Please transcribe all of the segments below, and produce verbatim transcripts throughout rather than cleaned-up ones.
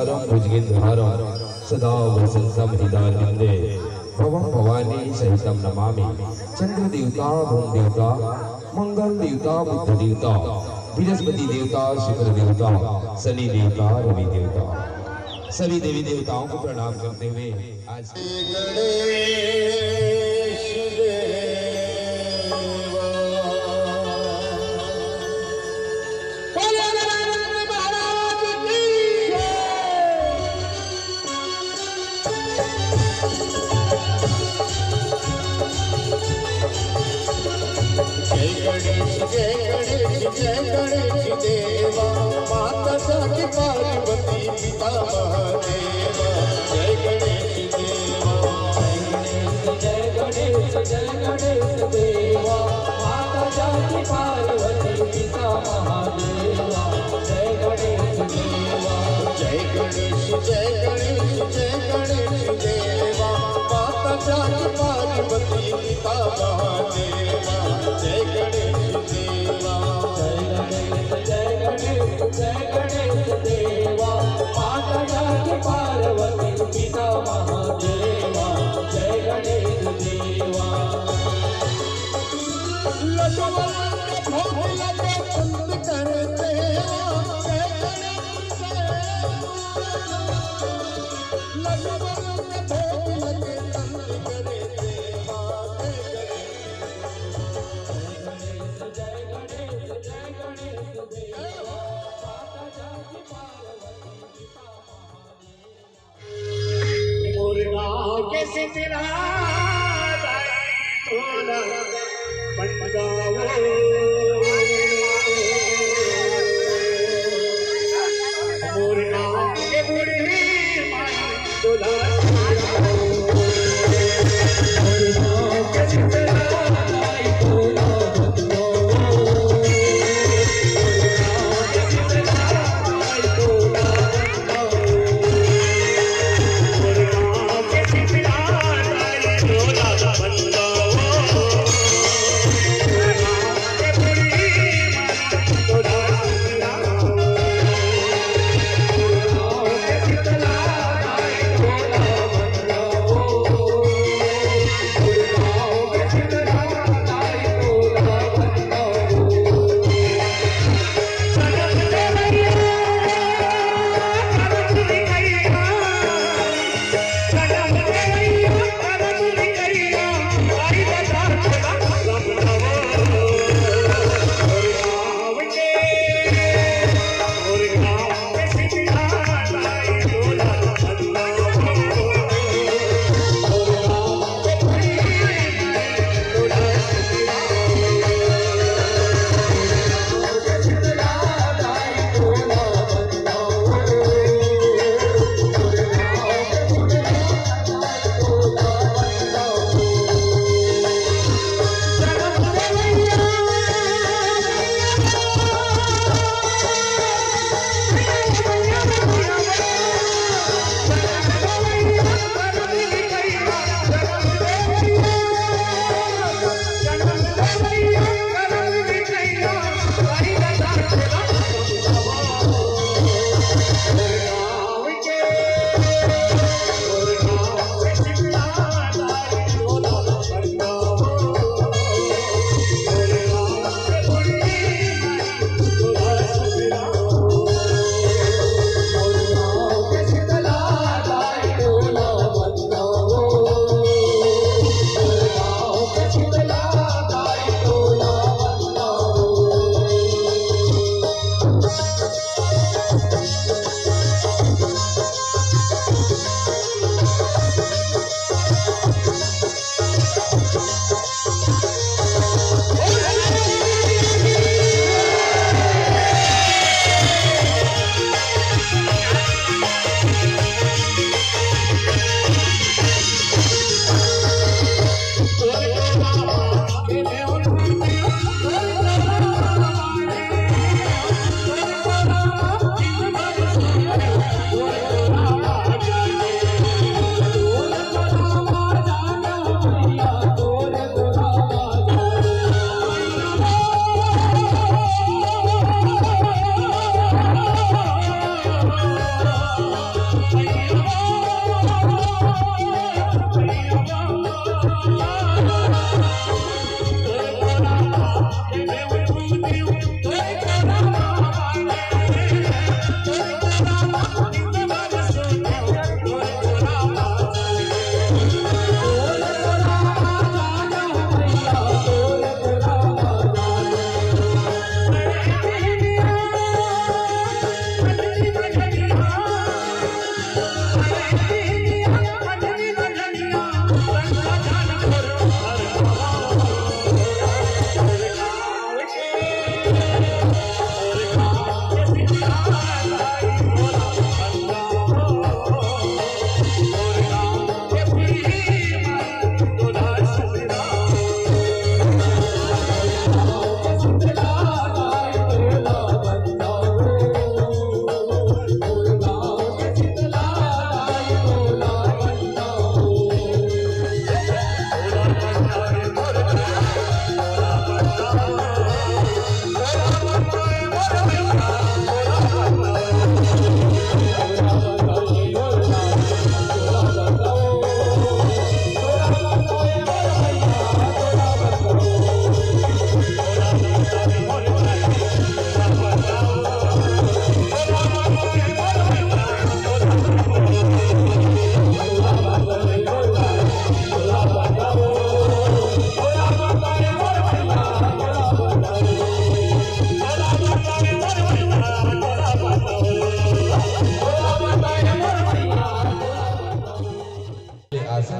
भुजगेन्द्रहारं सदा वसन्तं हृदारविन्दे। भवं भवानी सहितं नमामि। चंद्र देवता, भूम देवता, मंगल देवता, बुध देवता, बृहस्पति देवता, शुक्र देवता, शनि देवता, रवि देवता, सभी देवी देवताओं को प्रणाम करते हुए आज जय गणेश, जय गणेश, जय गणेश देवा, माता जाके पार्वती पिता महादेवा। जय गणेश देवा, जय गणेश, जय गणेश देवा, माता जाके पार्वती पिता महादेवा। जय गणेश देवा, जय गणेश, जय गणेश, जय गणेश देवा, माता जाके पार्वती पिता महादेवा। जय गणेश देवा, जय गणेश, जय गणेश, जय गणेश देवा, माता जाके पार्वती पिता महादेवा। जय गणेश देवा। लड्डू वाला भोग लगे संत कर देवा। जय गणेश देवा। लड्डू वाला भोग लगे संत कर देवा। जय गणेश। मोर गाँव के सिमरा दाई तोला बनगावो। मोर गाँव के बूढ़ी माई तोला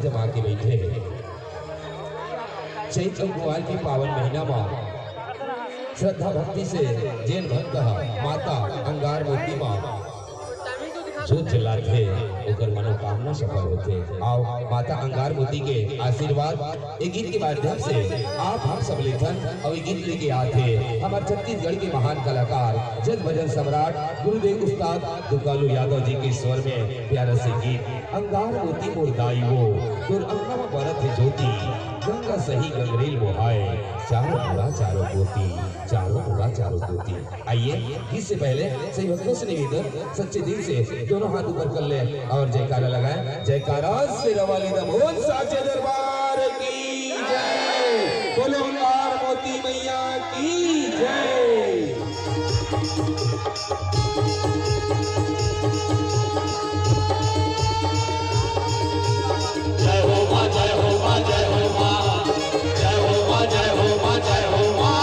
जमा के बइठे हे। चैत अउ कुआर के पावन महीना म श्रद्धा भक्ति से जेन भक्त ह माता अंगार मोती म जोत जलाथे, ओकर मनोकामना सफल होथे। अउ माता अंगार मोती के आशीर्वाद ए गीत के माध्यम से आप हम सब लेथन, अउ ए गीत लेके आथे हमर छत्तीसगढ़ के महान कलाकार जग भजन सम्राट गुरुदेव उस्ताद दुकालू यादव जी के स्वर में प्यारा से गीत। अंगार मोती मोर दाई वो, तोर अंगना म बरत हे ज्योति, गंगा सही गंगरेल बोहाय, चारों मुड़ा चारों कोती, चारों मुड़ा चारों कोती। आइए, इससे पहले सभी भक्तों से निवेदन, सच्चे दिल से दोनों हाथ ऊपर कर ले और जयकारा लगाएं। जयकारा शेरा वाली दा भोज साचे दरबार की जय। बोलो अंगार मोती मैया की जय। जय हो माँ, जय हो माँ, जय हो माँ, जय हो माँ, जय हो माँ, जय हो माँ।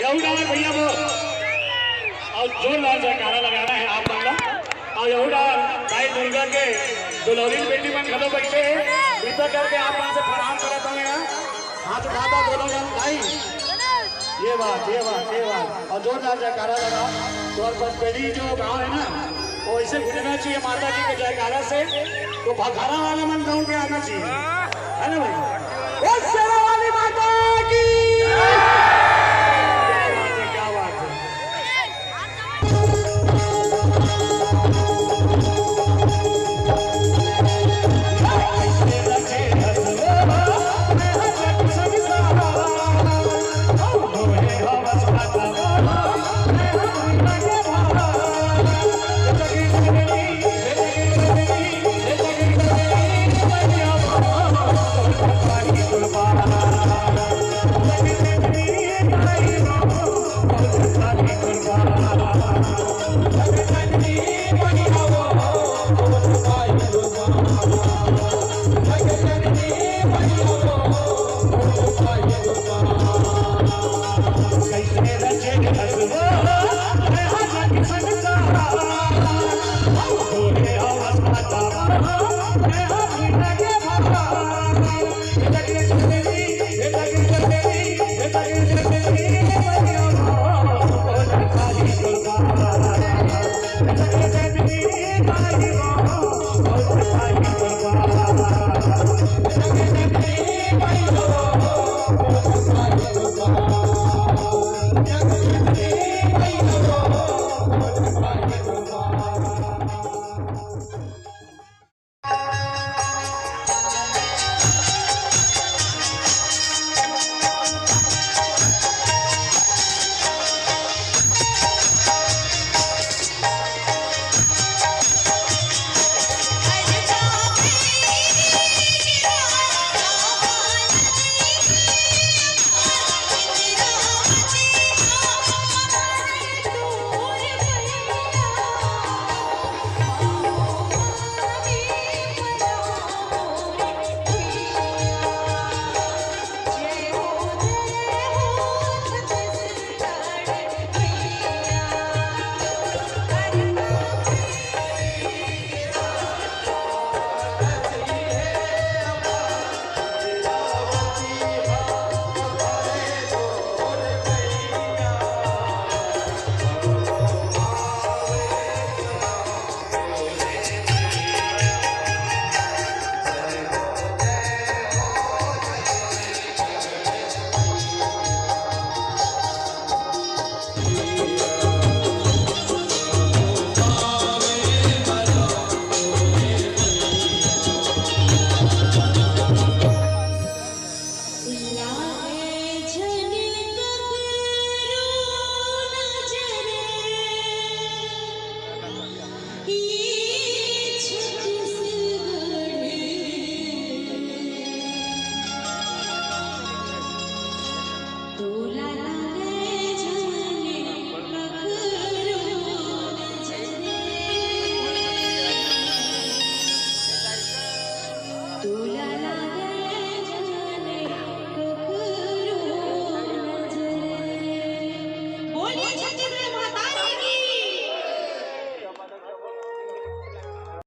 यहू डाहर भैया वो, अउ जोरदार जयकारा लगाना है आप मन ला। अउ यहू डाहर दाई दुर्गा के दुलौलिन बेटी मन घलो बइठे हे, कृपा करके आप मन से प्रणाम करत हवं मैं। हाथ उठा दो दोनों जन भाई। ये बात, ये बात, ये बात। अउ जोरदार जयकारा लगा। तो और बस पहली जो गाँव है ना, वो ऐसे गूंजना चाहिए माता जी के जयकारा से। तो भखारा वाले मन दौड़ के आना चाहिए, है ना भाई? ओ शेरा वाली माता की। क्या बात है, क्या बात है।